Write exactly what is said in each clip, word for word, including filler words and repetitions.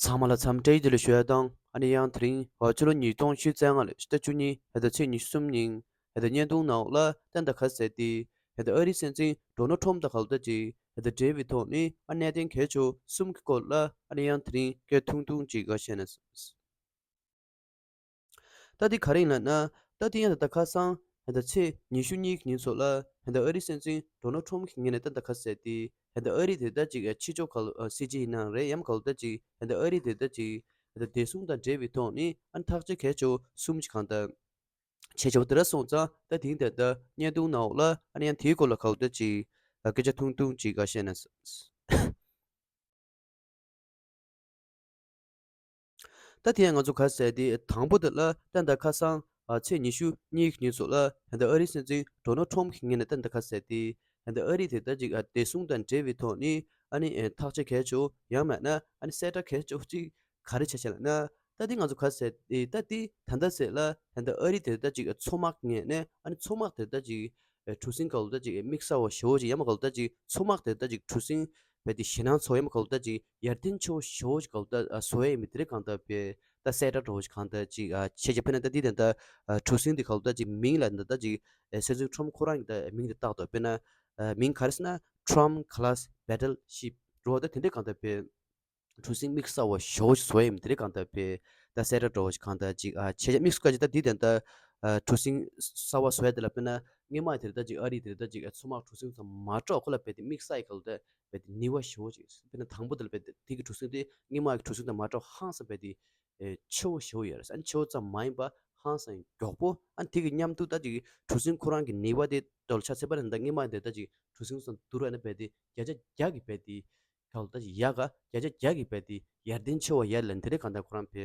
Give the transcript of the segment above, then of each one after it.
ཚང་མ་ལ་འཚམས་འདྲི་བདེ་ལེགས་ཞུ་ཡ་དང་། ཨ་ནི་ཡང་དེ་རིང་ཕྱི་ལོ་ཉིས་སྟོང་ཉི་ཤུ་རྩ་ལྔ་ལོའི་ཕྱི་ཟླ་བཅུ་གཉིས་ཕྱི་ཟླ་ཚེས་ཉི་ཤུ་གསུམ་ཉིན་ཕྱི་ཟླ་བརྙན་ཐུང་ནང་ལ་ད་ལྟ་ག་ཟེར་ཏེ་ཕྱི་ཟླ་ཨ་རིའི་སྲིད་འཛིན་ཌོ་ནལ་ཊམ་དང་ག་ལ་ད་ཅིག་ཕྱི་ཟླ་འབྲེལ་བའི་ཐོག་ནས་ཨ་གནད་དོན་གལ་ཆེ་བ་གསུམ་གྱི་སྐོར་ལ་ཨ་ནི་ཡང་དེ་རིང་སྐད་ཐུང་ཐུང་ཅིག་ག་བཤད་ན། ད་འདི་ག་རེ་ཡིན་ལབ་ན། ད་འདི་ཡང་ད་ལྟ་ཁ་སང་ད་ལྟ་ཚེས་ཉི་ཤུ་གཉིས་ཀྱི་ཉིན་སོགས་ལ་ད་ལྟ་ཨ་རིའི་སྲིད་འཛིན་ཌོ་ནལ་ཊམ་གྱི་ངོས་ནས་ད་ལྟ་ག་ཟེར་ཏེ་ད་ལྟ་ཨ་རི་དེ་ད་ཅིག་ཕྱི་ཕྱོགས་ཁ་ལ་སྲིད་སྤྱི་ཡིན་ན་རེད། ཡང་ག་ལ་ད་ཅིག་ད་ལྟ་ཨ་རི་དེ་ད་ཅིག་ད་ལྟ་བདེ་སྲུང་དང་འབྲེལ་བའི་ཐོག་ནས་ཨ་ནི་ཐག་གཅོད་གལ་ཆེ་བ་གསུམ་ཅིག་གང་ལྟར་བྱས་ཆོག་དེ་འདྲ་སོང་ཙང་ད་དེང་ད་ལྟ་བརྙན་ཐུང་ནང་འོག་ལ་ཨ་ནི་ཡང་དེའི་སྐོར་ལ་ག་ལ་ད་ཅིག་སྐད་ཆ་ཐུང་ཐུང་ཅིག་ག་བཤད་ན། ད་དེ་ཡང་ང་ཚོ་ག་ཟེར་ཏེ་དང་པོ་དེ་ལ་ད་ལྟ་ཁ་སང་ཚེས་ཉི་ཤུ་གཉིས་ཀྱི་ཉིན་སོགས་ལ་ད་ལྟ་ཨ་རིའི་སྲིད་འཛིན་ཌོ་ནལ་ཊམ་གྱི་ངོས་ནས་ད་ལྟ་ག་ཟེར་ཏེ་ད་ལྟ་ཨ་རི་དེ་ད་ཅིག་བདེ་སྲུང་དང་འབྲེལ་བའི་ཐོག་ནས་ཨ་ནི་ཐག་གཅོད་གལ་ཆེ་བོ་ཡང་མིན་ན་ཨ་ནི་གསལ་བསྒྲགས་གལ་ཆེ་བོ་ཅིག་ག་རེ་བྱས་བྱས་ལབ་ན། ད་དེ་ང་ཚོ་ག་ཟེར་ཏེ་ད་དེ་ད་ལྟ་ཟེར་ལ་ད་ལྟ་ཨ་རི་དེ་ད་ཅིག་མཚོ་དམག་ངོས་ནས་ཨ་ནི་མཚོ་དམག་དེ་ད་ཅིག་གྲུ་གཟིངས་ག་ལ་ད་ཅིག་དམིགས་བསལ་བ་ཞེ་བོ་ཅིག་ཡང་མིན་ག་ལ་ད་ཅིག་མཚོ་དམག་དེ་ད་ཅིག་གྲུ་གཟིངས་རྦད་དེ་ཞེད་སྣང་ཚ་བོ་ཡང་མིན་ག་ལ་ད་ཅིག་ཡར་ཐོན་ཆེ་བོ་ཞེ་བོ་ཅིག་ག་ལ་ད་བཟོ་ཡ་ཡིན་མིན་དེ་འདྲ་གང་ལྟར་དཔེ་ད་གསལ་བསྒྲགས་འདྲ་བོ་ཞིག་གང་ལྟར་ཅིག་བྱས་བྱས། དཔེར་ན་ད་དེ་ད་ལྟ་གྲུ་གཟིངས་དེ་ག་ལ་ད་ཅིག་མིང་ལ་ད་ད་ཅིག་སྲིད་འཛིན་ཊམ་ཁོ་རང་གི་ད་མིང་དེ་བཏགས་འདུག་དཔེར་ན་མིང་ག་རེ་ཟེར་ན་Trump Class Battleship་རོ། ད་དེ་འདྲ་གང་ལྟར་དཔེ་གྲུ་གཟིངས་དམིགས་བསལ་བ་ཞེ་བོ་ཞིག་བཟོ་ཡ་ཡིན་མིན་དེ་འདྲ་གང་ལྟར་དཔེ་ད་གསལ་བསྒྲགས་འདྲ་བོ་ཞིག་གང་ལྟར་ཅིག་བྱས་བྱས། དམིགས་སུ་བཀར་ཅིག་ད་དེ་ད་ལྟ་གྲུ་གཟིངས་གསར་བ་བཟོ་ཡ་དེ་ལ་དཔེར་ན་སྔོན་མ་དེར་ད་ཅིག་ཨ་རི་དེར་ད་ཅིག་མཚོ་དམག་གྲུ་གཟིངས་ཙམ་མ་གཏོགས་ཁོ་ལ་རྦད་དེ་དམིགས་བསལ་གྱི་ག་ལ་ད་རྦད་དེ་ནུས་པ་ཞེ་བོ་ཅིག་དཔེར་ན་དང་པོ་དེ་ལ་རྦད་དེ་དེ་གི་གྲུ་གཟིངས་དེ་སྔོན་མ་གི་གྲུ་གཟིངས་དང་མ་གཏོགས་ཧང་སང་རྦད་དེ་ཆེ་བོ་ཞེ་བོ་ཡོད་རེད། ཨ་ནི་ཆེ་བོ་ཙམ་མ་ཡིན་པ་ཧང་སང་མགྱོགས་པོ། ཨ་ནི་དེ་གི་མཉམ་དུ་ད་ཅིག་གྲུ་གཟིངས་ཁོ་རང་གི་ནུས་པ་དེ་འདྲ་བོ་ཆ་ཚད་པ་ནི་ད་སྔོན་མ་དེ་ད་ཅིག་གྲུ་གཟིངས་ཙམ་བསྡུར་བ་ན་རྦད་དེ་བརྒྱ་ཆ་བརྒྱ་གི་རྦད་དེ་ག་ལ་ད་ཅིག་ཡག་ག་བརྒྱ་ཆ་བརྒྱ་གི་རྦད་དེ་ཡར་ཐོན་ཆེ་བ་ཡར་ལ་དེ་འདྲ་གང་ལྟར་ཁོ་རང་དཔེ་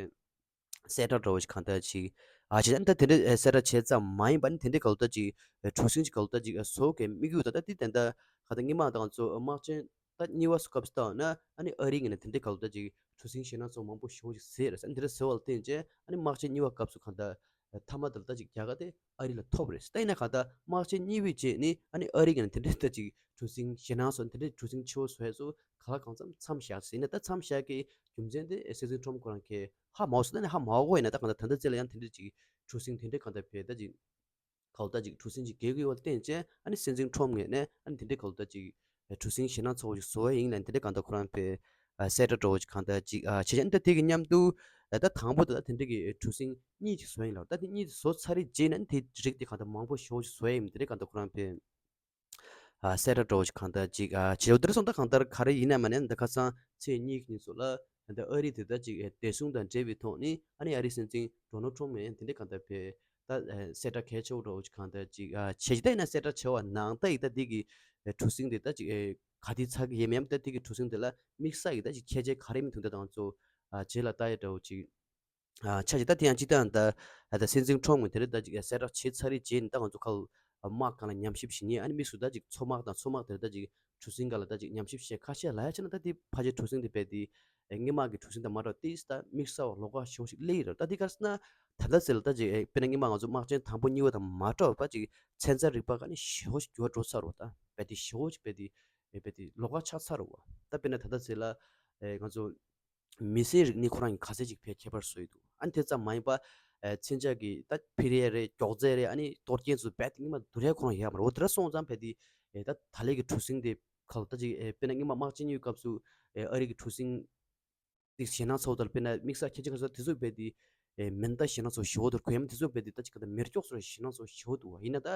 གསལ་བསྒྲགས་འདྲ་བོ་ཞིག་གང་ལྟར་ཅིག་བྱས་བྱས། ཨ་ནི་ད་དེ་འདྲ་གསལ་བསྒྲགས་བྱས་ཙམ་མ་ཡིན་པ་ནི་དེ་འདྲ་ག་ལ་ད་ཅིག་གྲུ་གཟིངས་ཅིག་ག་ལ་ད་ཅིག་བཟོ་དགོས་དམིགས་ཡུལ་ད་ད་དེ་ད་ལྟ་ག་ད་སྔོན་མ་ད་ང་ཚོ་དམག་ཆེན་ད་གཉིས་པ་སྐབས་སུ་བལྟས་ན་ཨ་ནི་ཨ་རིའི་ངོས་ནས་དེ་འདྲ་ག་ལ་ད་ཅིག་གྲུ་གཟིངས་ཞེད་སྣང་ཚ་བོ་མང་པོ་ཞེ་བོ་ཞིག་བཟོས་རེད། ཨ་ནི་དེ་འདྲ་བཟོས་པ་ལ་བརྟེན་བྱས་ཨ་ནི་དམག་ཆེན་གཉིས་པ་སྐབས་སུ་གང་ལྟར་མཐའ་མ་དེ་ལ་ད་ཅིག་རྒྱལ་ཁ་དེ་ཨ་རི་ལ་ཐོབ་རེད། ད་ཡིན་ན་གང་ལྟར་དམག་ཆེན་གཉིས་པའི་རྗེས་ནི་ཨ་ནི་ཨ་རི་གི་ནི་དེ་འདྲའི་ད་ཅིག་གྲུ་གཟིངས་ཞེད་སྣང་སོགས་དེ་འདྲའི་གྲུ་གཟིངས་ཆེ་བོ་བཟོ་ཡས་སུ་ག་ལ་གང་འཚམ་མཚམས་བཞག་ཟིན་ན། ད་མཚམས་བཞག་གི་རྒྱུ་མཚན་དེ་སྲིད་འཛིན་ཊམ་ཁོ་རང་གིས་ཧ་མ་གོ་སོང་། ད་ནི་ཧ་མ་གོ་ཡིན་ན་ད་གང་ལྟར་ད་ལྟ་ཚེ་ལ་ཡང་དེ་འདྲའི་ཅིག་གྲུ་གཟིངས་དེ་འདྲའི་གང་ལྟར་བས་ད་ཅིག་ག་ལ་ད་ཅིག་གྲུ་གཟིངས་ཅིག་རྒྱག་གི་ཡོད་པ་བརྟེན་བྱས་ཨ་ནི་སྲིད་འཛིན་ཊམ་ངོས་ནས་ཨ་ནི་དེ་འདྲའི་ག་ལ་ད་ཅིག་གྲུ་གཟིངས་ཞེད་སྣང་ཚ་བོ་ཞིག་བཟོ་བ་ཡིན་ན་དེ་འདྲའི་གང་ལྟར་ཁོ་རང་བས་གསལ་བསྒྲགས་འདྲ་བོ་ཅིག་གང་ལྟར་ཅིག་བྱས་བྱས། ཨ་ནི་ད་དེ་གི་མཉམ་དུ་ད་དང་པོ་ད་ད་དེ་འདྲའི་གི་གྲུ་གཟིངས་གཉིས་ཅིག་བཟོ་ཡིན་ལབ། ད་དེ་གཉིས་བཟོ་ཚར་རེད་རྗེས་ནས་དེ་རིགས་དེ་གང་ལྟར་མང་པོ་ཞེ་བོ་ཞིག་བཟོ་ཡ་ཡིན་དེ་རིགས་གང་ལྟར་ཁོ་རང་ཕེ་ཨ་གསལ་བསྒྲགས་འདྲ་བོ་ཞིག་གང་ལྟར་ཅིག་ཨ་བྱས་འདིར་སོང་ད་གང་ལྟར་ག་རེ་ཡིན་ན་མ་ནས་ད་ཁ་སང་ཚེས་གཉིས་ཀྱི་ཉིན་སོགས་ལ་ད་ཨ་རི་དེ་ད་ཅིག་བདེ་སྲུང་དང་འབྲེལ་བའི་ཐོག་ནས་ཨ་ནི་ཨ་རིའི་སྲིད་འཛིན་ཌོ་ནལ་ཊམ་ཡང་དེ་འདྲ་གང་ལྟར་ཕེ་ད་གསལ་བསྒྲགས་གལ་ཆེ་བོ་འདྲ་བོ་ཞིག་གང་ལྟར་ཅིག་ཨ་བྱས་ཅི་ད་ཡིན་ན་གསལ་བསྒྲགས་བྱས་པ་ནང་ད་ཡིག་ད་འདི་གི་གྲུ་གཟིངས་དེ་ད་ཅིག་ག་དེ་ཚགས་ཀྱི་ཡེ་མེམ་ད་འདི་གི་གྲུ་གཟིངས་དེ་ལ་དམིགས་བསལ་གྱི་ད་ཅིག་ཁྱད་ཆོས་ག་རེ་མི་འདུག་ད་དང་ཚོ་རྗེས་ལ་ལྟ་ཡ་འདྲ་བོ་ཅིག་ཆ་ཅིག་ད་དེ་ཡང་ཅི་ལྟར་ད་ད་སྲིད་འཛིན་ཊམ་གྱིས་དེ་རིང་ད་ཅིག་གསལ་བསྒྲགས་བྱས་ཚར་རེད་རྗེས་ནས་ད་ང་ཚོ་ཁ་དམག་སྒང་ལ་ཉམས་ཞིབ་བྱེད་མཁན་ཨ་ནི་དམིགས་སུ་ད་ཅིག་མཚོ་དམག་དང་མཚོ་དམག་དེར་ད་ཅིག་གྲུ་གཟིངས་སྒང་ལ་ད་ཅིག་ཉམས་ཞིབ་བྱས་ཁ་ཤས་ལབ་ཡ་བྱས་ན་ད་དེ་ཕལ་ཆེར་གྲུ་གཟིངས་དེ་རྦད་དེ་སྔོན་མ་གི་གྲུ་གཟིངས་དང་མ་འདྲ་བ་ཏིས་ད་དམིགས་བསལ་བ་ལོགས་ཀ་ཞེ་པོ་ཞིག་སླེབས་ཡོད་རེད། ད་དེ་ག་རེ་ཟེར་ན་ད་ལྟ་ཟེར་ལ་ད་ཅིག་དཔེར་ན་སྔོན་མ་ང་ཚོ་དམག་ཆེན་དང་པོ་གཉིས་པ་དང་མ་འདྲ་བ་ད་ཅིག་ཚན་རྩལ་རིག་པ་ག་ནི་ཞེ་པོ་ཞིག་འགྱུར་བ་འགྲོ་ཚར་བ་ད་རྦད་དེ་ཞེ་པོ་ཞིག་རྦད་དེ་རྦད་དེ་ལོགས་ཀ་ཆགས་ཚར་བ། ད་དཔེར་ན་ད་ལྟ་ཟེར་ལ་ང་ཚོ་མེ་ཤིན་རིག་གནས་ཁོ་རང་གི་ག་ཚད་ཅིག་ཕལ་ཁྱད་པར་བཟོ་ཡི་འདུག་ཨ་ནི་དེ་ཙམ་མ་ཡིན་པ། ཨེ་མཚོན་ཆ་གི་ད་འཕུར་ཡས་རེད་མགྱོགས་ཚད་རེད་ཨ་ནི་གཏོར་སྐྱོན་ཚོ་རྦད་དེ་སྔོན་མ་བསྡུར་ཡས་ཁོ་རང་ཡོད་མ་རེད། འོ་དེ་འདྲ་སོང་ཙང་རྦད་དེ་ཨེ་ད་ད་ལན་གྱི་གྲུ་གཟིངས་དེ་ག་ལ་ད་ཅིག་ཨེ་དཔེར་ན་སྔོན་མ་དམག་ཆེན་གཉིས་སྐབས་སུ་ཨེ་ཨ་རི་གི་གྲུ་གཟིངས་དེ་ཞེད་སྣང་ཚ་བོ་དང་དཔེར་ན་དམིགས་བསལ་ཁྱད་ཆོས་ཁ་ཤས་དེ་ཚོ་རྦད་དེ་ཨེ་མེ་མདའ་ཞེད་སྣང་ཚ་བོ་ཞེ་པོ་དང་གོ་ཡ་མ་དེ་ཚོ་རྦད་དེ་ད་ཅིག་ག་ད་མེ་སྒྱོགས་ཚོ་ཞེད་སྣང་ཚ་བོ་ཞེ་པོ་འདུག་བ། ཡིན་ན་ད་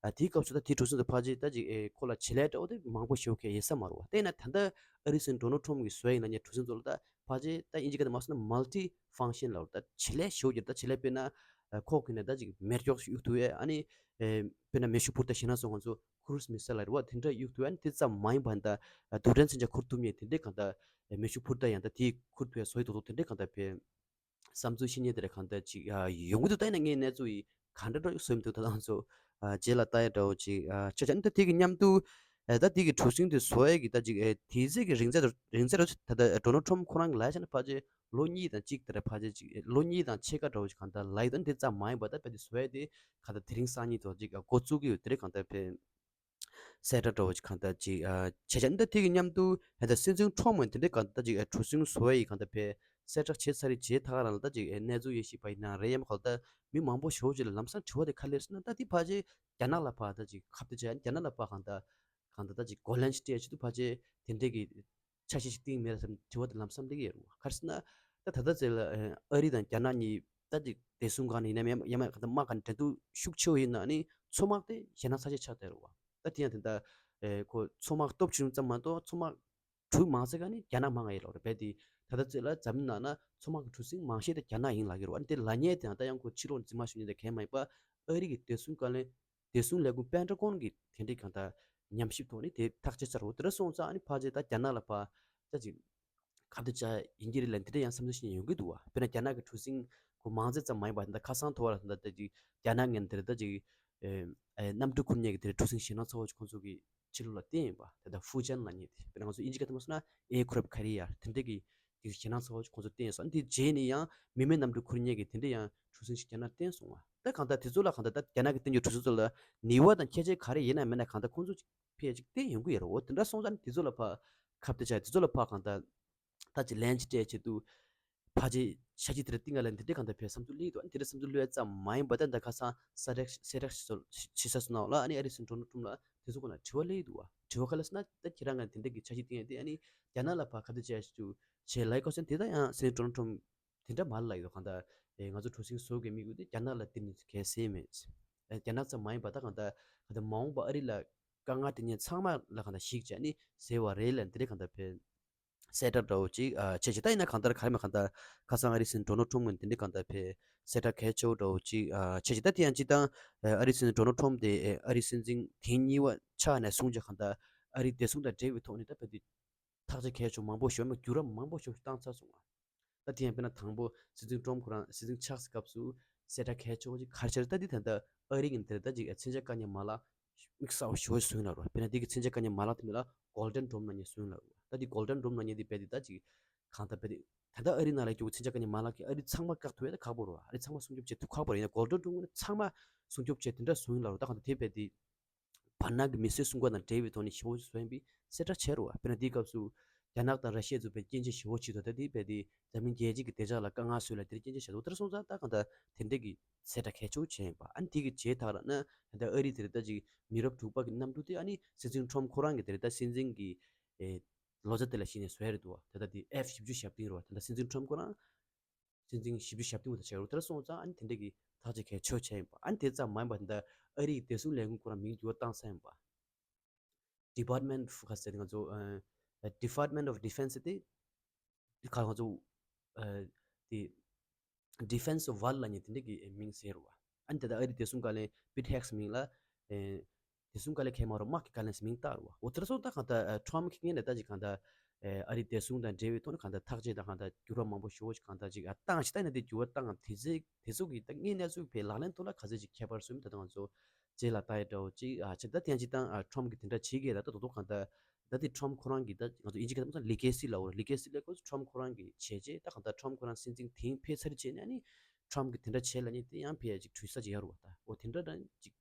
ཨ་དེའི་སྐབས་སུ་ད་དེའི་གྲུ་གཟིངས་དེ་ཕལ་ཆེར་ད་ཅིག་ཨེ་ཁོ་ལ་བྱེད་ལས་འདྲ་བོ་དེ་མང་པོ་ཞེ་པོ་གས་ཡོད་ས་མ་རེད་བ། དེས་ན་ད་ལྟ་ཨ་རིའི་སྲིད་འཛིན་ཌོ་ནལ་ཊམ་གྱིས་བཟོས་ཡིན་ན་ཉེ་གྲུ་གཟིངས་ཚོ་ལ་ད་ཕལ་ཆེར་ད་དབྱིན་ཇི་སྐད་དུ་མ་སོང་ན་མལ་ཊི་ཕང་ཤན་ལབ་ད་བྱེད་ལས་ཞེ་པོ་ཅིག་ད་བྱེད་ལས་དཔེར་ན་ཨ་ཁོག་གི་ནས་ད་ཅིག་མེ་སྒྱོགས་ཤིག་གཡུག་ཐུབ་ཡས་ཨ་ནི་ཨེ་དཔེར་ན་མེ་ཤུགས་འཕུར་མདའ་ཞེད་སྣང་ཚ་བོ་ང་ཚོ་ཀུ་རུ་སི་མི་སེལ་ལ་རེད་བ། དེ་འདྲ་གཡུག་ཐུབ་ཡས་ཨ་ནི་དེ་ཙམ་མ་ཡིན་པ་ད་རྡུལ་ཕྲན་མཚོན་ཆ་འཁུར་ཐུབ་མཁན་དེ་འདྲའི་གང་ལྟར་མེ་ཤུགས་འཕུར་མདའ་ཡང་ད་དེའི་འཁུར་ཐུབ་ཡས་བཟོ་ཡི་འདུག་དེ་འདྲའི་གང་ལྟར་བས། བསམ་ཚུལ་བཤད་མཁན་དེ་འདྲ་གང་ལྟར་ཅིག་ཡོང་གི་འདུག་ད་ཡིན་ན་ངའི་གནས་ཚུལ་ཡིན་ག་འདྲ་འདྲ་བཟོས་མི་འདུག་ད་ལྟ་ང་ཚོ་རྗེས་ལ་ལྟ་ཡ་འདྲ་བོ་ཅིག་ཆ་ཆ་ནི་ད་དེ་གི་མཉམ་དུ་ད་དེ་གི་གྲུ་གཟིངས་དེ་བཟོ་ཡས་ཀྱི་ད་ཅིག་དེའི་ཚེ་གི་རིང་ཚད་རིང་ཚད་འདྲ་བོ་ད་ལྟ་ཌོ་ནལ་ཊམ་ཁོ་རང་གི་ལབ་ཡ་ཆ་ན་ཕལ་ཆེར་ལོ་གཉིས་དང་གཅིག་དེ་འདྲ་ཕལ་ཆེར་ཅིག་ལོ་གཉིས་དང་ཕྱེད་ཀ་འདྲ་བོ་ཅིག་གང་ལྟར་ལབ་ཡོད། ད་དེ་ཙམ་མ་ཡིན་པ་ད་རྦད་དེ་བཟོ་ཡས་དེ་གང་ལྟར་དེ་རིང་སང་ཉིན་ཐོག་ཅིག་འགོ་བཙུགས་ཀྱི་ཡོད་དེ་འདྲ་གང་ལྟར་ཕེ། གསལ་བསྒྲགས་འདྲ་བོ་ཅིག་གང་ལྟར་ཅིག་ཨ་བྱས་བྱས་ནི་ད་དེ་གི་མཉམ་དུ་ད་ལྟ་སྲིད་འཛིན་ཊམ་ཡང་དེ་འདྲའི་གང་ལྟར་ཅིག་ཨ་གྲུ་གཟིངས་བཟོ་ཡ་ཡི་གང་ལྟར་ཕེ་ གསལ་བསྒྲགས་བྱས་ཚར་རེད། བྱས་ཐག་རང་ལ་ད་ཅིག་གནས་ཚུལ་ཡེ་ཤེས་པ་ཡིན་ན་རེད། ཡང་མ་གོ་ད་མི་མང་པོ་ཞེ་པོ་ཅིག་ལ་ལམ་སང་དྲི་བ་དེ་ག་རེ་སླེབས་སོང་ན། ད་དེ་ཕལ་ཆེར་རྒྱ་ནག་ལ་ཕར་ད་ཅིག་ཁ་གཏད་བྱས། རྒྱ་ནག་ལ་ཕར་གང་ལྟར་གང་ལྟར་ད་ཅིག་གོ་ལན་ཞིག་སྤྲད་ཆེད་དུ་ཕལ་ཆེར་དེ་འདྲས་ཀྱི་འཆར་གཞི་ཞིག་བཏིང་མེད་ལ་བསམ། དྲི་བ་དེ་ལམ་སང་སླེབས་ཀྱི་ཡོད་རེད་བ། ག་རེ་ཟེར་ན། ད་ད་ལྟ་ཚེ་ལ་ཨ་རི་དང་རྒྱ་ནག་གཉིས་ད་ཅིག་བདེ་སྲུང་སྒང་ནས་ཡིན་ནའི་ཡང་མ་གང་ལྟར་དམག་གི་འགྲན་བསྡུར་ཤུགས་ཆེ་བོ་ཡིན་ན་ནི་མཚོ་དམག་དེ་ཞེད་སྣང་ཚ་ཤོས་ཆགས་བསྡད་རེད་བ། ད་དེ་ཡང་དེ་འདྲ་ཨེ་ཁོ་མཚོ་དམག་སྟོབས་ཆུང་ཙམ་མ་གཏོགས་མཚོ་དམག་གྲུ་མང་ཆེ་ག་ནི་རྒྱ་ནག་མང་ང་ཡོད་ལབ་རེད། རྦད་དེ་ད་ལྟ་ཚེ་ལ་འཛམ་གླིང་ནང་ན་མཚོ་དམག་གི་གྲུ་གཟིངས་མང་ཤོས་དེ་རྒྱ་ནག་ཡིན་ལབ་ཀྱི་རེད་བ། ཨ་ནི་དེ་ལབ་མཁན་དེ་ཡང་ད་ཡང་ཁོ་ཕྱི་ལོགས་ནས་རྫུན་མ་ཤོད་མཁན་དེ་གང་ཡང་མ་ཡིན་པ། ཨ་རི་གི་བདེ་སྲུང་བཀའ་བློན་བདེ་སྲུང་ལས་ཁུངས་པེན་ཊ་གོན་གྱི་དེ་འདྲའི་གང་ལྟར་ཉམས་ཞིབ་ཐོག་ནས་དེ་ཐག་བཅད་ཚར་རེད་བ། དེ་འདྲ་སོང་ཙང་ཨ་ནི་ཕལ་ཆེར་ད་རྒྱ་ནག་ལ་ཕར་ད་ཅིག་ཁ་གཏད་བཅག་ཡིན་གྱི་རེད་ལབ་དེ་འདྲ་ཡང་བསམ་ཚུལ་བཤད་མཁན་ཡོང་གི་འདུག་བ། དཔེར་ན་རྒྱ་ནག་གི་གྲུ་གཟིངས་ཁོ་མང་ཚད་ཙམ་མ་ཡིན་པ་ད་ཁ་སང་ཐོ་བ་ལ་ད་ད་ཅིག་རྒྱ་ནག་ངོས་ནས་དེ་རེད་ད་ཅིག་ཨེ་ཨེ་གནམ་གྲུ་ཁུར་མཁན་གྱི་དེ་རེད་གྲུ་གཟིངས་ཞེད་སྣང་ཚ་བོ་ཅིག་ཁོང་ཚོ་གི་ཕྱི་ལོགས་ལ་བསྟན་ཡིན་པ། དེ་ད་ཧྥུ་ཅན་ལབ་མཁན་དེ་དཔེར་ན་ང་ཚོ་དབྱིན་ཇི་སྐད་ཐོག་མ་སོང་ན་ཨེར་ཁེ་རེཕ་ཁེ་རི་ཡར་དེ་འདྲ་གི་དེ་ཞེད་སྣང་ཚ་བོ་ཅིག་ཁོང་ཚོ་བསྟན་སོང་། དེ་རྗེས་ནས་ཡང་མི་མེད་གནམ་གྲུ་ཁུར་མཁན་གྱི་དེ་འདྲ་ཡང་གྲུ་གཟིངས་ཤིག་རྒྱ་ནག་བསྟན་སོང་བ། ད་གང་ལྟར་དེ་ཚོ་ལ་གང་ལྟར་ད་རྒྱ་ནག་གི་བསྟན་རྒྱུ་གྲུ་གཟིངས་ཚོ་ལ་ནུས་པ་དང་ཁྱད་ཆོས་ག་རེ་ཡིན་ན་མེད་ན་གང་ལྟར་ཁོང་ཚོ་ཕལ་ཆེར་བསྟན་ཡོང་གི་ཡོད་རེད། འོ་དེ་འདྲ་སོང་ཙང་དེ་ཚོ་ལ་ཕར་ཁ་གཏད་བཅག་དེ་ཚོ་ལ་ཕར་གང་ལྟར་ད་ཅིག་ལན་ཅིག་སྤྲད་ཆེད་དུ་ཕལ་ཆེར་ཤ་ཅིག་དེ་འདྲ་བསྟན་ག་ལ་འདི་འདྲའི་གང་ལྟར་ཕར་བསམ་ཚུལ་སླེབས་འདུག་ཨ་ནི་དེ་འདྲ་བསམ་ཚུལ་སླེབས་ཙམ་མ་ཡིན་པ་ད་ད་ཁ་སང་གསལ་བསྒྲགས་གསལ་བསྒྲགས་ཞིག་བྱེད་ས་སོང་ན་ལ་ཨ་ནི་ཨ་རིའི་སྲིད་འཛིན་ཌོ་ནལ་ཊམ་ཕ་ལ་དེ་ཚོ་ཁོ་ན་དྲི་བ་སླེབས་འདུག་བ། དྲི་བ་ག་ལ་ཟེར་ན་ད་ཁྱེད་རང་ག་དེ་འདྲ་གི་འཆར་གཞི་བཏིང་ཡ་དེ་ཨ་ནི་རྒྱ་ནག་ལ་ཕར་ཁ་གཏད་བཅག་ཞུ་བྱས་ལབ་ཡོད་ཀྱང་དེ་ད་ཡང་སྲིད་འཛིན་ཌོ་ནལ་ཊམ་ཕ་དེ་འདྲ་མ་ལབ་ཡོད། གང་ལྟར་ཨེ་ང་ཚོ་གྲུ་གཟིངས་བཟོ་དགོས་དམིགས་ཡུལ་དེ་རྒྱ་ནག་ལ་དེ་ནི་གལ་སྲིད་མེད། ཨེ་རྒྱ་ནག་ཙམ་མ་ཡིན་པ་ད་གང་ལྟར་གང་ལྟར་མ་འོངས་པ་ཨ་རི་ལ་དཀའ་ངལ་དེ་ཉིད་ཚང་མ་ལ་གང་ལྟར་གཞིགས་བྱས་ནི་ཟེར་བ་རེད་ལབ་འདི་འདྲའི་གང་ལྟར་ཕར་གསལ་བསྒྲགས་འདྲ་བོ་ཅིག་ཨ་བྱས་ཅིག་ད་ཡིན་ན་གང་ལྟར་ག་རེ་མ་གང་ལྟར་ཁ་སང་ཨ་རིའི་སྲིད་འཛིན་ཌོ་ནལ་ཊམ་ཕ་ངོས་ནས་འདི་འདྲའི་གང་ལྟར་ཕར་གསལ་བསྒྲགས་གལ་ཆེ་བོ་འདྲ་བོ་ཅིག་ཨ་བྱས་ཅིག་ད་དེ་ཡང་སྤྱིར་བཏང་ཨ་རིའི་སྲིད་འཛིན་ཌོ་ནལ་ཊམ་ཕ་དེ་ཨ་རིའི་སྲིད་འཛིན་ཐེངས་གཉིས་པ་ཆགས་ནས་བཟུང་ཅིག་གང་ལྟར་ཨ་རིའི་བདེ་སྲུང་དང་འབྲེལ་བའི་ཐོག་ནས་ད་ཕར་དེ་ཐག་གཅོད་གལ་ཆེ་མང་པོ་ཞིག་ཡང་ན་འགྱུར་བ་མང་པོ་ཞིག་བཏང་ཚར་སོང་བ། ད་དེ་ཡང་དཔེར་ན་དང་པོ་སྲིད་འཛིན་ཊམ་ཕ་ཁོ་རང་སྲིད་འཛིན་ཆགས་སི་སྐབས་སུ་གསལ་བསྒྲགས་གལ་ཆེ་བོ་ཅིག་ག་རེ་བྱས་རེད། ད་འདི་ད་ལྟ་ཨ་རི་གི་འདིར་ད་ཅིག་མཚོན་ཆ་བཀག་ཉར་མ་ལག་དམིགས་བསལ་བ་ཞེ་པོ་ཞིག་བཟོས་ཡོད་ལབ་རེད་བ། དཔེར་ན་འདི་གི་མཚོན་ཆ་བཀག་ཉར་མ་ལག་དེ་མིང་ལ་Golden Dome ལབ་མཁན་བཟོས་ཡོད་ལབ་རེད་བ། ད་འདི་Golden Dome ལབ་མཁན་འདི་རྦད་དེ་ད་ཅིག་གང་ལྟར་རྦད་དེ་ད་ལྟ་ཨ་རི་ནང་ལ་རྒྱུ་མཚོན་ཆ་བཀག་ཉར་མ་ལག་གིས་ཨ་རི་ཚང་མ་བཀག་ཐུབ་ཡ་ད་ཁག་པོ་རེད་བ། ཨ་རི་ཚང་མ་སྲུང་སྐྱོབ་བྱེད་ཐུབ་ཁག་པོ་རེད། ཡིན་ན་Golden Dome ནི་ཚང་མ་སྲུང་སྐྱོབ་བྱེད་དེ་འདྲ་བཟོས་ཡོད་ལབ་རེད་བ། ད་གང་ལྟར་དེ་རྦད་དེ་བར་ནང་གི་མི་སེར་གསུམ་ཀ་དང་འབྲེལ་བའི་ཐོག་ནས་ཞེ་པོ་བཟོས་པའི་གསལ་བསྒྲགས་བྱས་རེད་བ། དཔེར་ན་དེའི་སྐབས་སུ་རྒྱ་ནག་དང་ར་ཤི་ཡ་ཚོ་དཔེ་སྐྱོན་ཆ་ཞེ་པོ་བྱེད་དོ། ད་དེ་རྦད་དེ་འཛམ་གླིང་རྒྱལ་སྤྱི་གི་བདེ་འཇགས་ལ་དཀའ་ངལ་བཟོས་ལ་དེར་སྐྱོན་ཆ་བཞག་འདུག་དེར་སོང་ཙང་ད་གང་ལྟར་དེ་འདྲས་ཀྱི་གསལ་བསྒྲགས་གལ་ཆེ་བོ་བྱས་ཡིན་པ། ཨ་ནི་དེ་གི་རྗེས་ད་ར་ན་ད་ལྟ་ཨ་རི་དེར་ད་ཅིག་མི་རབས་དྲུག་པ་གི་གནམ་གྲུ་དེ་ཨ་ནི་སྲིད་འཛིན་ཊམ་ཕ་ཁོ་རང་གི་དེར་ད་སྲིད་འཛིན་གྱི་ཨེ་ལོ་ཙཱ་དེ་ལ་གཞིགས་ནས་བཟོས་རེད་འདུག་བ། ད་ལྟ་དེ་ཨེཕ་བཞི་བཅུ་ཞེ་བདུན་རེད་བ། ད་ལྟ་སྲིད་འཛིན་ཊམ་ཕ་ཁོ་རང་སྲིད་འཛིན་བཞི་བཅུ་ཞེ་བདུན་དེ་བྱས་རུ་དེར་སོང་ཙང་ཨ་ནི་དེ་འདྲས་ཀྱི་ཐག་གཅོད་གལ་ཆེ་བྱས་ཡིན་པ། ཨ་ནི་དེ་ཙམ་མ་ཡིན་པ་ད་ལྟ་ཨ་རིའི་བདེ་སྲུང་ལས་ཁུངས་ཁོ་རང་མིང་འགྱུར་བ་བཏང་ས་ཡིན་པ། Department of ག་ཟེར་ང་ཚོ་ཨ་Department of Defense དེ་ག་ང་ཚོ་ཨ་དེ་Defense of Wall ལབ་མཁན་དེ་འདྲས་ཀྱི་མིང་ཟེར་བ། ཨ་ནི་དེ་ད་ཨ་རིའི་བདེ་སྲུང་བཀའ་བློན་Pete Hegseth མིང་ལ་ཨེ་བདེ་སྲུང་བཀའ་བློན་གང་ཡང་མ་རེད་དམག་གི་བཀའ་བློན་ཟེར་མིང་བཏགས་རེད་བ། འོ་དེར་སོང་ད་གང་ལྟར་ཨ་ཊམ་ཕ་གི་ངོས་ནས་ད་ཅིག་གང་ལྟར་ཨེ་ཨ་རིའི་བདེ་སྲུང་དང་འབྲེལ་བའི་ཐོག་ནས་གང་ལྟར་ཐག་གཅོད་དང་གང་ལྟར་འགྱུར་བ་མང་པོ་ཞེ་པོ་ཞིག་གང་ལྟར་ཅིག་ཨ་བཏང་ཞིག་ད་ཡིན་ན་དེ་འགྱུར་བ་བཏང་ང་དེ་ཚོའི་དེ་ཚོ་གི་ད་དངོས་གནས་ཚུལ་བའི་ལག་ལེན་ཐོག་ལ་ག་ཚོད་ཅིག་ཁྱད་པར་སོང་མིན་ད་ལྟ་ང་ཚོ་རྗེས་ལ་ལྟ་ཡ་འདྲ་བོ་ཅིག་ཨ་ཆེ། ད་དེ་ཡང་ཅིག་ད་ཨ་ཊམ་ཕ་གི་དེ་འདྲ་བྱེད་ཀྱི་ད་ད་དོ་དོ་གང་ལྟར་ད་དེ་ཊམ་ཕ་ཁོ་རང་གི་ད་ང་ཚོ་དབྱིན་ཇི་སྐད་ཐོག་ལ་ལི་གེ་སི་ལབ་འོ་རེད། ལི་གེ་སི་ལབ་ཁོ་ཚོ་ཊམ་ཕ་ཁོ་རང་གི་བྱས་རྗེས་ད་གང་ལྟར་ཊམ་ཕ་ཁོ་རང་སྲིད་འཛིན་དེང་ཕེབས་ཚར་རྗེས་ནས་ཨ་ནི་ཊམ་ཕ་གི་དེ་འདྲ་བྱས་ལབ་ནས་དེ་ཡང་ཕེབས་ཡ་ཅིག་གྲོས་ས་ཅིག་ཡོད་རེད་བ། ད་འོ་དེ་འདྲ་ད་ཅིག་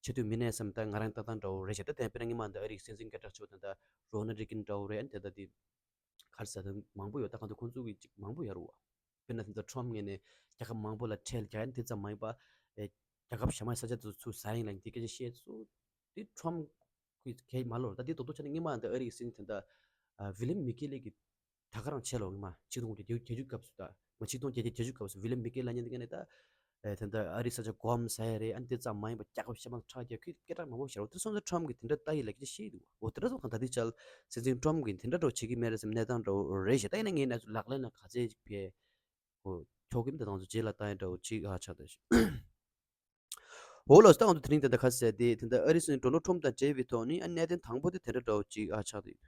བྱེད་འདོད་མིན་ནས་བསམ། ད་ང་རང་ལྟ་སྟངས་འདྲ་བོ་རེད་ཤག་ད་དེ་དཔེར་ན་སྔོན་མ་འདི་ཨ་རིའི་སྲིད་འཛིན་སྐད་གྲགས་ཆེ་བོ་ད་ལྟ་རོ་ན་རི་གིན་འདྲ་བོ་རེད། ཨ་ནི་དེ་ད་དེ་ག་རེ་ཟེར་ད་མང་པོ་ཡོད། ད་གང་ལྟར་ཁོང་ཚོ་གི་ཅིག་མང་པོ་ཡོད་རེད་བ། དཔེར་ན་དེ་ད་ཊམ་ཕ་ངོས་ནས་རྒྱལ་ཁབ་མང་པོ་ལ་ཁྲལ་རྒྱག་ཡ་དེ་ཙམ་མ་ཡིན་པ་ཨེ་རྒྱལ་ཁབ་གཞན་མ་ས་ཆ་དེ་ཚོ་ཟ་ཡིན་ལབ་ཡིན་དེ་སྐད་ཆ་བཤད་ཚོ་དེ་ཊམ་ཕ་གི་གལ་མ་ལོར། ད་དེ་རྡོག་རྡོག་ཆ་ནས་སྔོན་མ་འདི་ཨ་རིའི་སྲིད་འཛིན་དེ་ད་ཝི་ལིམ་མི་ཀེ་ལི་གི་ད་ག་རང་བྱས་ལོ་སྔོན་མ་ཆིག་སྟོང་དགུ་བརྒྱ་བརྒྱད་ཅུ་སྐབས་སུ་ད་ང་ཆིག་སྟོང་བརྒྱད་བརྒྱ་བརྒྱད་ཅུ་སྐབས་སུ་ཝི་ལིམ་མི་ཀེ་ལབ་མཁན་དེ་ག་ནས་ད་ཨེ་ད་ལྟ་ཨ་རི་ས་ཆ་སྒོམ་ཟ་ཡ་རེད། ཨ་ནི་དེ་ཙམ་མ་ཡིན་པ་རྒྱལ་ཁབ་གཞན་པ་ཁྲག་རྒྱག་ཁོས་སྐད་གྲགས་མང་པོ་བཤད་རོགས། དེ་སོང་ཙང་ཊམ་ཕ་གིས་དེ་འདྲ་ལྟ་ཡི་ལབ་ཀྱི་ཤེས་འདུག་འོ་དེ་འདྲ་སོང་ཙང་ད་དེ་ཅལ་སྲིད་འཛིན་ཊམ་ཕ་གིས་དེ་འདྲ་འདྲ་བོ་བྱེད་ཀྱི་མེད་རེད་བསམ་གནས་སྟངས་འདྲ་བོ་རེད་ཤག་ད་ཡིན་ན་ངས་ན་ཚོ་ལག་ལེན་ལ་ག་ཚད་ཅིག་ཕེ་གོ་ཁྱོ་གིམ་དེ་དང་ཚོ་རྗེས་ལ་ལྟ་ཡ་འདྲ་བོ་ཅིག་ཨ་ཆགས་ད་ཤི། འོ་ལགས་སོ། ད་ང་ཚོ་དེ་རིང་དེ་འདྲ་ཁ་གསལ་ཏེ་དེ་འདྲ་ཨ་རི་སྲིད་འཛིན་ཌོ་ནལ་ཊམ་ཕ་དང་འབྲེལ་བའི་ཐོག་ནས་ཨ་གནད་དོན་དང་པོ་དེ་དེ་འདྲ་འདྲ་བོ་ཅིག་ཨ་ཆགས་ཏེ་ཡོད།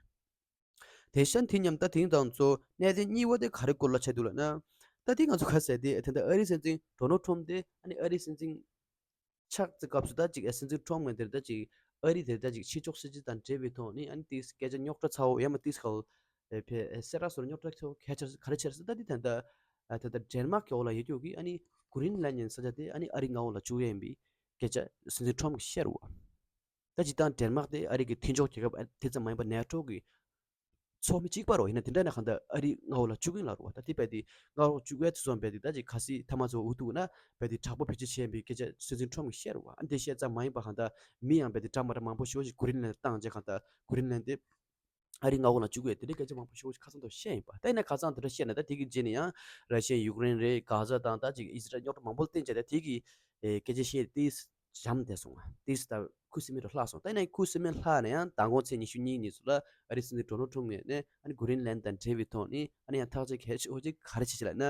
དེ་ཤ་དེ་མཉམ་ད་དེང་དང་ཚོ་གནད་དོན་གཉིས་པ་དེ་ག་རེ་སྐོར་ལ་ཆགས་འདུག་ལབ་ན། ད་དེ་ང་ཚོ་ཁ་གསལ་ཏེ་དེ་འདྲ་ཨ་རི་སྲིད་འཛིན་ཌོ་ནལ་ཊམ་ཕ་དེ་ཨ་ནི་ཨ་རི་སྲིད་འཛིན་ཆགས་ཚེ་སྐབས་སུ་ད་ཅིག་ཨ་སྲིད་འཛིན་ཊམ་ཕ་ངོས་དེར་ད་ཅིག་ཨ་རི་དེར་ད་ཅིག་ཕྱི་ཕྱོགས་སྲིད་ཇུས་དང་འབྲེལ་བའི་ཐོག་ནས་ཨ་ནི་ཏིས་སྐད་ཆ་རྙོག་དྲ་ཚ་བོ་ཡང་མ་ཏིས་ཁ་བོ་ཨེ་ཕེ་ཨེ་གསལ་བསྒྲགས་སོགས་རྙོག་དྲ་ཚ་བོ་ག་རེ་ཆེར་ག་རེ་ཆེར་སྲིད། ད་དེ་ད་ལྟ་ཨ་ད་ལྟ་ཌེན་མཱག་གི་འོག་ལ་ཡོད་རྒྱུ་གི་ཨ་ནི་གུ་རིན་ལན་ཉན་ས་ཆ་དེ་ཨ་ནི་ཨ་རི་མངའ་འོག་ལ་བཅུག་ཡས་ཡིན་པའི་སྐད་ཆ་སྲིད་འཛིན་ཊམ་ཕ་གིས་བཤད་རེད་བ། ད་སྤྱིར་བཏང་ཌེན་མཱག་དེ་ཨ་རི་གི་མཐུན་ཕྱོགས་རྒྱལ་ཁབ་ཨ་དེ་ཙམ་མ་ཡིན་པ་ནེ་ཊོ་གི་ ཚོགས་མི་གཅིག་པ་རོ། ཡིན་ན་དེ་འདྲ་ན་གང་ལྟར་ཨ་རི་མངའ་འོག་ལ་བཅུག་གིན་ལ་རོ། ད་དེ་བས་དེ་མངའ་འོག་བཅུག་ཡ་དེ་ཚོ་བས་དེ་ད་ཅིག་ཁ་སི་ཐ་མ་ཚོ་འུ་ཐུག་ན་བས་དེ་དྲག་པོ་བེད་སྤྱོད་བྱས་པའི་སྐད་ཆ་སྲིད་འཛིན་ཁྲོམ་གྱིས་བཤད་རོ། ཨ་འདི་བཤད་ཙམ་མ་ཡིན་པ་གང་ལྟར་མི་ཡང་བས་དེ་འདྲ་མ་འདྲ་མང་པོ་ཞེ་པོ་ཞིག་གྷི་རིན་ལན་བཏང་རྗེས་གང་ལྟར་གྷི་རིན་ལན་དེ་ཨ་རི་མངའ་འོག་ལ་བཅུག་ཡ་དེ་འདྲའི་སྐད་ཆ་མང་པོ་ཞེ་པོ་ཞིག་ཁ་སང་དུ་བཤད་ཡིན་པ། ད་ཡིན་ན་ཁ་སང་དེ་འདྲ་བཤད་ན་ད་དེ་གི་རྗེས་ནས་ཡང་ར་ཤི་ཡ་ཡུཀ་རེན་རེད། གྷ་ཟ་དང་ད་ཅིག་ཨི་སི་རལ་རྙོག་དྲ་མང་པོ་ལ་བརྟེན་བྱས་ད་དེ་གི་ཨེ་སྐད་ཆ་བཤད་དེ་འཇམ་བསྡད་སོང་བ། དེ་ད་ཁུ་སིམ་མེ་རུ་ལྷག་སོང་། ད་ཡིན་ན་ཁུ་སིམ་མེ་ལྷག་ན་ཡང་མདང་དགོང་ཚེས་ཉི་ཤུ་གཉིས་ཉིན་ཚོ་ལ་ཨ་རི་སྲིད་འཛིན་ཌོ་ནལ་ཁྲོམ་ངོས་ནས་ཨ་ནི་གྷི་རིན་ལན་དང་འབྲེལ་བའི་ཐོག་ནས་ཨ་ནི་ཡང་ཐག་གཅོད་གལ་ཆེ་བོ་ཅིག་ག་རེ་བྱེད་ཅི་ལབ་ན།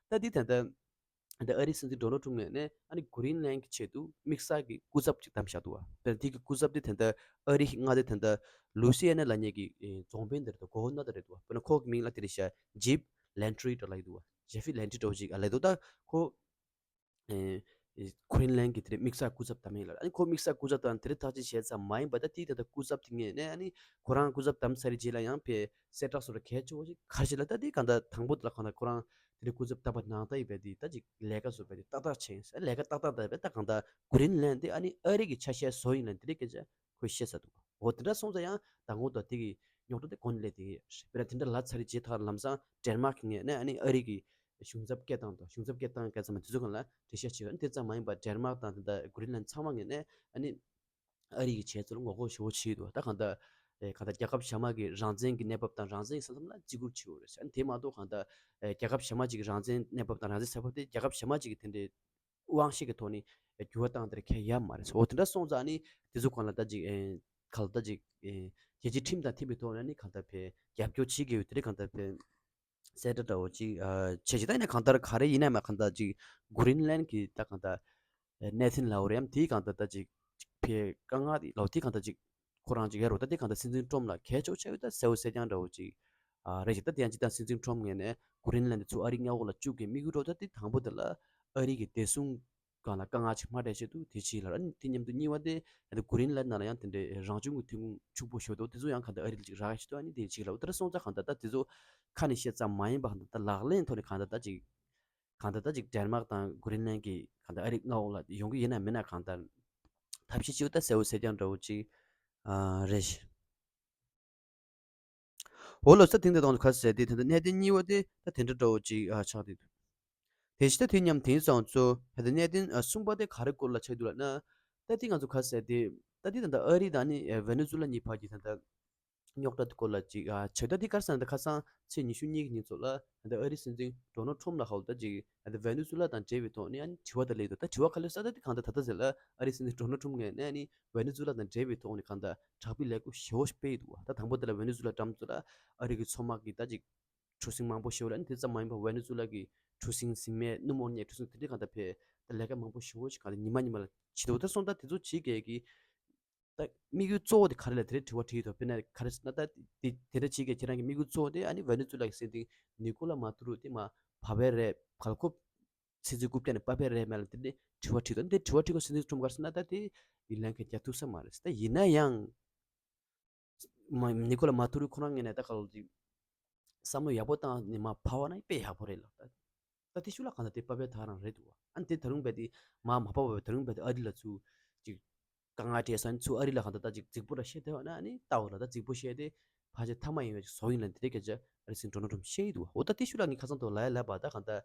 ད་འདི་ད་ལྟ་ད་ཨ་རི་སྲིད་འཛིན་ཌོ་ནལ་ཁྲོམ་ངོས་ནས་ཨ་ནི་གྷི་རིན་ལན་གྱི་ཆེད་དུ་དམིགས་བསལ་གྱི་སྐུ་ཚབ་ཅིག་བདམས་བཞག་འདུག་བ། དཔེར་ན་དེ་གི་སྐུ་ཚབ་དེ་ད་ལྟ་ཨ་རི་མངའ་སྡེ་ད་ལྟ་ལུའུ་སི་ཡ་ན་ལབ་མཁན་གྱི་ཨེ་རྫོང་དཔོན་དེ་རེད་འདུག་གོ་ཝར་ནར་དེ་རེད་འདུག་བ། དཔེར་ན་ཁོ་གི་མིང་ལ་དེ་རེད་ཤག་ཇིབ་ལན་ཊི་རི་འདྲ་ལབ་ཀྱི་འདུག་བ། ཇེ་ཕི་ལན་ཊི་རི་འདྲ་བོ་ཅིག་ཨ་ལབ་འདུག་ད་ཁོ་ཨེ་ཨེ་གྷི་རིན་ལན་གྱི་དེ་རེད་དམིགས་བསལ་སྐུ་ཚབ་བདམས་ཡིན་ལ། ཨ་ནི་ཁོ་དམིགས་བསལ་སྐུ་ཚབ་དང་དེ་རེད་ཐག་གཅོད་བྱས་ཙམ་མ་ཡིན་པ། ད་དེའི་ད་ལྟ་སྐུ་ཚབ་དེ་ངོས་ནས་ཨ་ནི་ཁོ་རང་སྐུ་ཚབ་བདམས་ཚར་རྗེས་ལ་ཡང་ཕའི་གསལ་བསྒྲགས་སོགས་ལ་གལ་ཆེ་བོ་ཞིག་ག་རེ་བྱེད་ལ། ད་དེ་གང་ལྟར་དང་པོ་དེ་ལ་གང་ལྟར་ཁོ་རང་དེ་རེད་སྐུ་ཚབ་བདམས་པ་ནང་ལྟར་ཡིན་པའི་དེ་ད་ཅིག་ལས་ཀ་བཟོ་བའི་དེ་ཏག་ཏག་བྱས་ཡིན་ཟེར། ལས་ཀ་ཏག་ཏག་བསྡད་པའི་ད་གང་ལྟར་གྷི་རིན་ལན་དེ་ཨ་ནི་ཨ་རི་གི་ཆ་ཤས་བཟོ་ཡིན་ལ་དེ་རེད་སྐད་ཆ་ཁོས་བཤད་ཚར་འདུག་འོ་དེ་འདྲ་སོང་ཙང་ཡང་མདང་དགོང་དང་དེ་གི་རྙོག་དྲ་དེ་གོང་ནས་སླེབས་དེ་ཡོད་རེད། དཔེར་ན་དེ་འདྲ་ལབ་ཚར་རྗེས་ད་ལམ་སང་ཌེན་མཱག་གི་ངོས་ནས་ཨ་ནི་ཨ་རི་གི་གཞུང་ཚབ་སྐད་བཏང་དང་། གཞུང་ཚབ་སྐད་བཏང་སྐད་ཚང་མ་དེ་ཚོ་སྒང་ལ་འགྲེལ་བཤད་བྱས་ཡོད། ཨ་ནི་དེ་ཙམ་མ་ཡིན་པར་ཌེན་མཱག་དང་དེ་འདྲ་གྷི་རིན་ལན་ཚང་མ་ངོས་ནས་ཨ་ནི་ཨ་རི་གི་བྱས་ཚུལ་ལ་ངོ་རྒོལ་ཞེ་པོ་བྱས་འདུག་ད་གང་ལྟར་ཨེ་གང་ལྟར་རྒྱལ་ཁབ་གཞན་མ་གི་རང་བཙན་གྱི་གནས་བབ་དང་རང་བཙན་གྱི་ས་མཚམས་ལ་བརྩི་བཀུར་བྱེད་དགོས་རེད་ཟེར། ཨ་ནི་དེ་མ་གཏོགས་གང་ལྟར་ཨེ་རྒྱལ་ཁབ་གཞན་མ་གཅིག་གི་རང་བཙན་གནས་བབ་དང་རང་བཙན་ས་བབ་དེ་རྒྱལ་ཁབ་གཞན་མ་གཅིག་གི་དེ་འདྲའི་དབང་ཤེད་ཀྱི་ཐོག་ནས་འགྱུར་བ་བཏང་དེར་ཁྱད་ཡོད་མ་རེད། འོ་དེ་འདྲ་སོང་ཙང་ནི་དེ་ཚོ་གང་ལ་ལྟ་ཅིག་ཨེ་ག་ལ་ལྟ་ཅིག་ཨེ་རྒྱལ་སྤྱིའི་ཁྲིམས་དང་མཐུན་པའི་ཐོག་ནས་ནི་གང་ལྟར་ཕེ་རྒྱབ་སྐྱོར་བྱེད་དགོས་ཡོད། དེ་རིང་གང་ལྟར་ཕེ་གསལ་བསྒྲགས་འདྲ་བོ་ཅིག་ཨ་བྱས་ཅིག་ད་ཡིན་ན་གང་ལྟར་ག་རེ་ཡིན་ན་མ་གང་ལྟར་ཅིག་གྷི་རིན་ལན་གྱི་ད་གང་ལྟར་གནད་དོན་ལའོ་རེམ་དེའི་གང་ལྟར་ད་ཅིག་ཕེ་དཀའ་ངལ་ལའོ་དེའི་གང་ལྟར་ཅིག་ཁོ་རང་ཅིག་ཡ་རོ། ད་དེ་གང་ལྟར་སྲིད་འཛིན་ཀྲོམ་ལ་གལ་ཆེ་བོ་ཆགས་ཡོད། ད་གསལ་བོ་གསལ་རྐྱང་འདྲ་བོ་ཅིག་ཨ་རེད་ཅིག་ད་དེ་ཡང་ཅིག་ད་སྲིད་འཛིན་ཀྲོམ་ངོས་ནས་གྷི་རིན་ལན་དེ་ཚུར་ཨ་རིའི་མངའ་འོག་ལ་བཅུག་གི་དམིགས་ཡུལ་འདྲ་བོ་ད་དེ་དང་པོ་དེ་ལ་ཨ་རི་གི་བདེ་སྲུང་སྒང་ལ་དཀའ་ངལ་ཅིག་མ་སྤྲད་ཆེད་དུ་དེ་བྱས་ལ། ཨ་ནི་དེ་མཉམ་དུ་གཉིས་པ་དེ་ཨ་ནི་གྷི་རིན་ལན་ནང་ལ་ཡང་དེ་འདྲའི་རང་བྱུང་གི་ཐོན་ཁུངས་ཕྱུག་པོ་ཞེ་པོ་འདུག་དེ་ཚོ་ཡང་གང་ལྟར་ཨ་རི་ལ་ཅིག་རག་ཡ་ཆེད་དུ་ཨ་ནི་དེ་བྱས་ལ། འོ་དེ་འདྲ་སོང་ཙང་གང་ལྟར་ད་དེ་ཚོ་ཁ་ནས་བཤད་ཙམ་མ་ཡིན་པ་གང་ལྟར་ད་ལག་ལེན་ཐོག་ནས་གང་ལྟར་ད་ཅིག་གང་ལྟར་ད་ཅིག་ཌེན་མཱག་དང་གྷི་རིན་ལན་གྱི་གང་ལྟར་ཨ་རི་མངའ་འོག་ལ་ཡོང་གི་ཡིན་ན་མིན་ན་གང་ལྟར་ཐབས་ཤེས་ཅིག་ད་གསལ་བོ་གསལ་རྐྱང་འདྲ་བོ་ཅིག་ཨ་རེད། འོ་ལོ་ས་དེང་དེ་དང་ཁ་ཟེར་དེ་དེ་འདྲ་གནད་དོན་གཉིས་པ་དེ་ད་དེ་འདྲ་འདྲ་བོ་ཅིག་ཨ་ཆགས་བསྡད་འདུག་དེ་བཞིན་ད་དེ་མཉམ་དེང་སང་ཚོ་ད་ལྟ་གནད་དོན་ཨ་གསུམ་པ་དེ་ག་རེ་སྐོར་ལ་ཆགས་འདུག་ལབ་ན། ད་དེ་ང་ཚོ་ག་ཟེར་དེ་ད་དེ་ད་ལྟ་ཨ་རི་དང་ནི་ཝེ་ནེ་ཛུ་ལ་གཉིས་བར་གྱི་ད་ལྟ་རྙོག་དྲ་དེ་སྐོར་ལ་ཅིག་ཨ་ཆགས། ད་དེ་ག་རེ་ཟེར་ན་ད་ཁ་སང་ཚེས་ཉི་ཤུ་གཉིས་ཀྱི་ཉིན་ཚོ་ལ་ད་ལྟ་ཨ་རི་སྲིད་འཛིན་ཌོ་ནལ་ཁྲོམ་ལ་ཧོལ་ད་ཅིག་ད་ལྟ་ཝེ་ནེ་ཛུ་ལ་དང་འབྲེལ་བའི་ཐོག་ནས་ཨ་ནི་དྲི་བ་དེ་སླེབས་འདུག་ད་དྲི་བ་ག་རེ་ཟེར་ད་དེ་གང་ལྟར་ད་ལྟ་ཟེར་ལ་ཨ་རི་སྲིད་འཛིན་ཌོ་ནལ་ཁྲོམ་ངོས་ནས་ཨ་ནི་ཝེ་ནེ་ཛུ་ལ་དང་འབྲེལ་བའི་ཐོག་ནས་གང་ལྟར་དྲག་པོའི་ལས་འགུལ་ཞེ་པོ་ཞིག་སྤེལ་ཡོད་འདུག་ད་དང་པོ་དེ་ལ་ཝེ་ནེ་ཛུ་ལ་འགྲམ་དུ་ལ་ཨ་རི་གི་མཚོ་དམག་གི་ད་ཅིག་གྲུ་གཟིངས་མང་པོ་ཞེ་པོ་ལ་ཨ་ནི་དེ་ཙམ་མ་ཡིན་པར་ཝེ་ནེ་ཛུ་ལ་གི་གྲུ་གཟིངས་ཟིན་མེད་སྣུམ་འོར་ཉའི་གྲུ་གཟིངས་དེ་འདྲའི་གང་ལྟར་ཕེ་ད་ལས་ཀ་མང་པོ་ཞེ་པོ་ཞིག་གང་ལྟར་ཉི་མ་ཉི་མ་ལ་བྱེད་འདུག་ད་སོང་ད་དེ་ཚོ་བྱེད་མཁན་གྱི་ད་དམིགས་ཡུལ་གཙོ་བོ་དེ་ག་རེ་ལ་དེ་འདྲའི་དྲི་བ་དྲིས་ཡོད་དོ། དཔེར་ན་ག་རེ་ཟེར་ན་ད་དེ་དེ་འདྲ་བྱེད་མཁན་ཁྱེད་རང་གི་དམིགས་ཡུལ་གཙོ་བོ་དེ་ཨ་ནི་ཝེ་ནེ་ཛུ་ལ་གི་སྲིད་འཛིན་ནི་ཀོ་ལ་མ་ཏུ་རུ་དེ་མར་བབས་པ་རེད། ག་ལ་ཁོ་ཚེ་ཚེ་རྐུབ་བཀྱག་ནས་ཕབ་པ་རེད་མེད་ལ་དེ་འདྲའི་དྲི་བ་དྲིས་དང་། དེ་དྲི་བ་དྲི་དགོས་ཟེར་ནས་ཁྲོམ་གར་ཟེར་ན་ད་དེ་ཡི་ལན་ག་རྒྱག་ཐུབ་ས་མ་རེད། ད་ཡིན་ན་ཡང་མ་ནི་ཀོ་ལ་མ་ཏུ་རུ་ཁོ་རང་ངོས་ནས་ད་ག་ལ་ཅིག་བསམ་བློ་ཡག་པོ་བཏང་ནས་མར་ཕབ་པ་ན་དཔེ་ཡག་པོ་རེད་ལ། ད་ད་དེ་ཤུ་ལ་གང་ལྟར་དེ་ཕབ་པའི་ཐག་རང་རེད་འདུག་ཨ་ནི་དེ་ད་རུང་བས་དེ་མར་མ་ཕབ་པ་བས་ད་རུང་བས་དེ་ཨ་རི་ལ་ཚུར་ཅིག་དཀའ་ངལ་སྤྲད་ས་ནི་ཚུར་ཨ་རི་ལ་གང་ལྟར་ད་ཅིག་རྫིག་པོ་ར་བཤད་བསྡད་པ་ན་ཨ་ནི་ལྟ་འོ་ལ་ད་རྫིག་པོ་བཤད་དེ་ཕལ་ཆེར་མཐའ་མ་ཡིན་པའི་ཅིག་བཟོ་ཡིན་ལ་འདི་འདྲའི་སྐད་ཆ་ཨ་རི་སྲིད་འགྲོ་ནོ་ཁྲོམ་བཤད་ཡི་འདུག་འོ་ད་དེ་ཤུ་ལ་ངས་ཁ་སང་ཐོག་ལ་ཡ་ལབ་པ་ད་གང་ལྟར་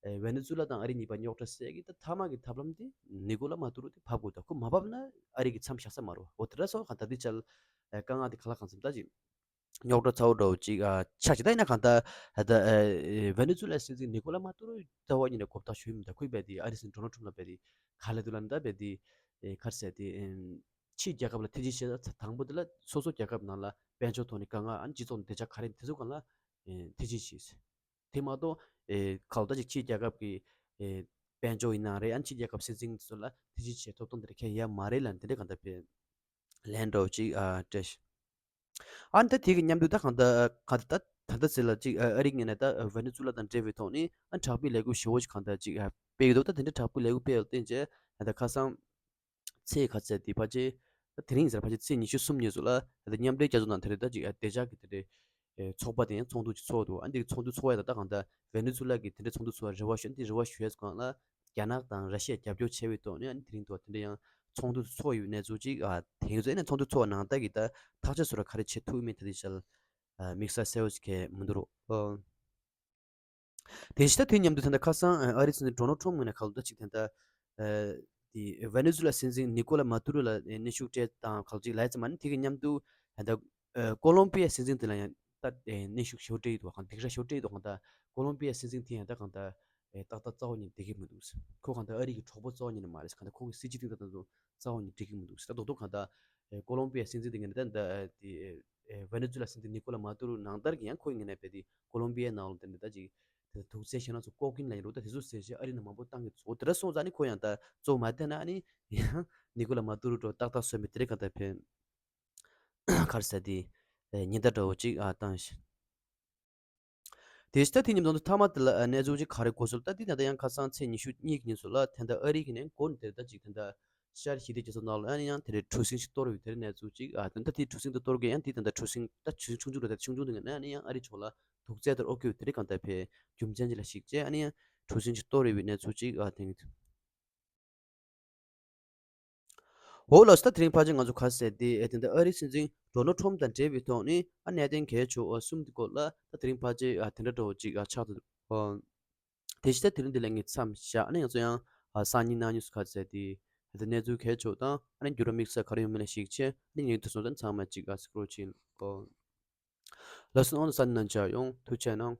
ཨེ་ཝེ་ནེ་ཛུ་ལ་དང་ཨ་རི་གཉིས་པ་རྙོག་དྲ་སེལ་གི་ད་མཐའ་མ་གི་ཐབས་ལམ་དེ་ནི་ཀོ་ལ་མ་ཏུ་རུ་དེ་ཕབ་དགོས། ད་ཁོ་མ་ཕབ་ན་ཨ་རི་གི་མཚམས་བཞག་ས་མ་རེད་བ། འོ་དེ་འདྲ་སོང་གང་ལྟར་དེ་ཆ་ལ་ཨེ་དཀའ་ངལ་དེ་ག་ལ་གང་འཚམ་ད་ཅིག་རྙོག་དྲ་ཚ་བོ་འདྲ་བོ་ཅིག་ཨ་ཆགས་ཅིག་ད་ཡིན་ན་གང་ལྟར་ད་ཨེ་ཝེ་ནེ་ཛུ་ལ་སྲིད་འཛིན་ནི་ཀོ་ལ་མ་ཏུ་རུ་ད་བ་ཉིན་ནས་གོ་བརྡ་ཞུ་ཡིན། ད་ཁོས་བས་དེ་ཨ་རི་སྲིད་འགྲོ་ནོ་ཁྲོམ་ལ་བས་དེ་ག་ལེ་དུ་ལ་ནི་ད་བས་དེ་ཨེ་ག་རེ་ཟེར་དེ་ཨེ་ཕྱིའི་རྒྱལ་ཁབ་ལ་ཐེ་ཇུས་བྱེད་ས་དང་པོ་དེ་ལ་སོ་སོ་རྒྱལ་ཁབ་ནང་ལ་དཔལ་འབྱོར་ཐོག་ནས་དཀའ་ངལ་ཨ་ནི་སྤྱི་ཚོགས་ནང་བདེ་འཇགས་ག་རེ་དེ་ཚོ་སྒང་ལ་ཨེ་ཐེ་ཇུས་བྱེད། དེ་མ་གཏོགས་ཨེ་ག་ལ་ད་ཅིག་ཕྱིའི་རྒྱལ་ཁབ་ཀྱི་ཨེ་དཔལ་འབྱོར་ཡིན་ན་རེད། ཨ་ནི་ཕྱིའི་རྒྱལ་ཁབ་སྲིད་འཛིན་ཚོ་ལ་ཐེ་ཇུས་བྱེད་ཐོབ་ཐང་དེ་འདྲ་གང་ཡང་ཡོད་མ་རེད་ལབ་འདི་འདྲ་གང་ལྟར་བས་ལན་འདྲ་བོ་ཅིག་ཨ་སྤྲད་ཤག་ཨ་ནི་ད་དེ་གི་མཉམ་དུ་ད་གང་ལྟར་གང་ལྟར་ད་ད་ལྟ་ཟེར་ལ་ཅིག་ཨ་རི་ངོས་ནས་ད་ཝེ་ནེ་ཛུ་ལ་དང་འབྲེལ་བའི་ཐོག་ནས་ཨ་དྲག་པོའི་ལས་འགུལ་ཞེ་པོ་ཞིག་གང་ལྟར་ཅིག་ཨ་སྤེལ་གི་འདུག་ད་དེ་འདྲ་དྲག་པོའི་ལས་འགུལ་སྤེལ་བ་བརྟེན་བྱས་ད་ཁ་སང་ཚེས་ག་ཚོད་དེ་ཕལ་ཆེར་ད་དེ་རིང་ཟེར་ཕལ་ཆེར་ཚེས་ཉི་ཤུ་གསུམ་ཉིན་ཚོ་ལ་ད་མཉམ་འབྲེལ་རྒྱལ་ཚོགས་ནང་དེ་རེད་ད་ཅིག་ཨ་བདེ་འཇགས་ཀྱི་དེ་རེད་ཨེ་ཚོགས་པ་དེ་ཡང་ཚོགས་འདུ་ཅིག་ཚོགས་འདུག་ཨ་འདི་ཚོགས་འདུ་ཚོགས་ཡ་ད་ད་གང་ལྟར་ཝེ་ནེ་ཛུ་ལ་གི་དེ་འདྲའི་ཚོགས་འདུ་ཚོགས་རེ་བ་ཞུ་འདི་རེ་བ་ཞུ་ཡས་སྒང་ལ་རྒྱ་ནག་དང་ར་ཤི་ཡ་རྒྱབ་སྐྱོར་བྱས་པའི་ཐོག་ནས་ཨ་ནི་དེ་རིང་ཐོག་དེ་འདྲ་ཡང་ཚོགས་འདུ་ཚོགས་ཡོད་གནས་ཚུལ་ཅིག་ཨ་དེང་ཚོ་ཨ་ནི་ཚོགས་འདུ་ཚོགས་ནང་ལྟར་གྱི་ད་ཐག་གཅོད་སོ་ར་ག་རེ་བྱེད་ཐུབ་མིན་ད་དེ་ཤལ་ དམིགས་བསལ་གསལ་པོ་ཞིག་གང་ཡང་མི་འདུག་རོ། དེ་བཞིན་ད་དེ་མཉམ་དུ་ད་ལྟ་ཁ་སང་ཨ་རིའི་སྲིད་འཛིན་ཌོ་ནལ་ཊམ་ངོས་ནས་ག་ལ་ད་ཅིག་ད་ལྟ་དེ་ཝེ་ནེ་ཛུ་ལ་སྲིད་འཛིན་ནི་ཀོ་ལ་མ་ཏུ་རོ་ལ་གནོན་ཤུགས་སྤྲད་སྟངས་ག་ལ་ཅིག་ལབ་ཙམ་མ་ནི་དེ་གི་མཉམ་དུ་ད་ལྟ་ཀོ་ལོམ་པི་ཡའི་སྲིད་འཛིན་དེ་ལ་ཡང་ད་གནོན་ཤུགས་ཞེ་པོ་སྤྲད་ཡོད་འདུག་ག་སྡིགས་ར་ཞེ་པོ་སྤྲད་ཡོད་འདུག་ག་ད་ཀོ་ལོམ་པི་ཡའི་སྲིད་འཛིན་དེ་ཡང་ད་ག་ད་ཏག་ཏག་རྩ་བ་ཉིད་བསྡད་ཀྱི་མི་འདུག་ཁོ་ག་ད་ཨ་རི་གི་གྲོགས་པོ་རྩ་བ་ཉིད་ནས་མ་རེད། ག་ད་ཁོ་གི་སྲིད་ཇུས་དེ་ད་ད་དུང་རྩ་བ་ཉིད་འགྲིག་གི་མི་འདུག་ད་རྡོག་རྡོག་ག་ད་ཨེ་ཀོ་ལོམ་པི་ཡ་སྲིད་འཛིན་དེ་ངས་ད་ད་དེ་ཨེ་ཝེ་ནེ་ཛུ་ལ་སྲིད་འཛིན་ནི་ཀོ་ལ་མ་ཏུ་རོ་ནང་ལྟར་གྱི་ཡང་ཁོ་ཡི་ངས་ནས་བས་དེ་ཀོ་ལོམ་པི་ཡའི་ནང་ལ་དེ་འདྲ་ད་ཅིག་དེ་དུག་རྫས་ཞེ་ན་ཚོ་ཀོ་ཀིན་ལ་ཡིན་རུང་ད་དེ་ཚོ་ཟེར་བྱས་ཨ་རི་ནང་མང་པོ་བཏང་གི་ཚོ་དེ་འདྲ་སོང་ཙང་ནི་ཁོ་ཡང་ད་གཙོ་བོ་མ་བསྡད་ན་ཨ་ནི་ཡང་ནི་ཀོ་ལ་མ་ཏུ་རོ་འགྲོ་ཏག་ཏག་སོན་པའི་དེ་རེད་ག་ད་ཕན་གར་ས་དེ་ཨེ་ཉེན་བརྡ་འདྲ་བོ་ཅིག་ཨ་བཏང་ཞིང་། དེ་ད་དེ་ཉིན་དང་དུ་མཐའ་མ་དེ་ལ་གནས་ཚུལ་ཅིག་ག་རེ་གོ་སོང་ལ་ད་དེ་ད་ལྟ་ཡང་ཁ་སང་ཚེས་ཉི་ཤུ་གཉིས་ཀྱི་ཉིན་སུ་ལ་དེ་འདྲ་ཨ་རི་གི་ནས་འགོ་ནས་དེ་ད་ཅིག་དེ་འདྲ་ཤར་ཞི་བདེ་རྒྱ་མཚོ་ནང་ལ་ཨ་ནི་ཡང་དེ་རེད་གྲུ་གཟིངས་ཤིག་གཏོར་བའི་དེ་རེད་གནས་ཚུལ་ཅིག་ཨ་དེ་ད་དེ་གྲུ་གཟིངས་ད་གཏོར་གི་ཡང་དེ་ད་ད་གྲུ་གཟིངས་ད་གྲུ་གཟིངས་ཆུང་ཆུང་ད་ད་ཆུང་ཆུང་དེ་ངས་ཨ་ནི་ཡང་ཨ་རི་ཕྱོགས་ལ་དུག་རྫས་ལྟར་ཨོ་ཀེ་དེ་རེད་གང་ལྟར་ཕེ་རྒྱུ་མཚན་ཅིག་ལ་ཞིག་བྱས་ཨ་ནི་ཡང་གྲུ་གཟིངས་ཤིག་གཏོར་བའི་གནས་ཚུལ་ཅིག་ཨ་དེ། འོ་ལགས་སོ། ད་དེ་རིང་ཕལ་ཆེར་ང་ཚོ་ག་ཟེར་ཏེ་ཨེ་དེ་འདྲ་ཨ་རིའི་སྲིད་འཛིན་ཌོ་ནལ་ཊམ་དང་འབྲེལ་བའི་ཐོག་ནས་ཨ་གནད་དོན་གལ་ཆེ་བ་གསུམ་གྱི་སྐོར་ལ་ད་དེ་རིང་ཕལ་ཆེར་ཨ་དེ་འདྲ་འདྲ་བོ་ཅིག་ཨ་ཆགས་འདུག་ཨ་དེ་བཞིན་ད་དེ་རིང་འདི་ལ་ངས་མཚམས་བཞག་ཨ་ནི་ང་ཚོ་ཡང་ཨ་སང་ཉིན་གནངས་ཉིན་སུ་ག་ཟེར་ཏེ་ཨ་དེ་གནས་ཚུལ་གལ་ཆེ་བ་དང་ཨ་ནི་འགྱུར་བ་དམིགས་བསལ་ག་རེ་ཡོང་མིན་ལ་གཞིགས་བྱས་ཨ་ནི་ཉིན་དུ་སོང་ཙང་ཚང་མ་ཅིག་ཨ་སི་ཀྲོལ་བྱེད། ལགས་སོ། ཨོ་ན་སང་ཉིན་ནང་མཇལ་ཡོང་། ཐུགས་རྗེ་གནང་།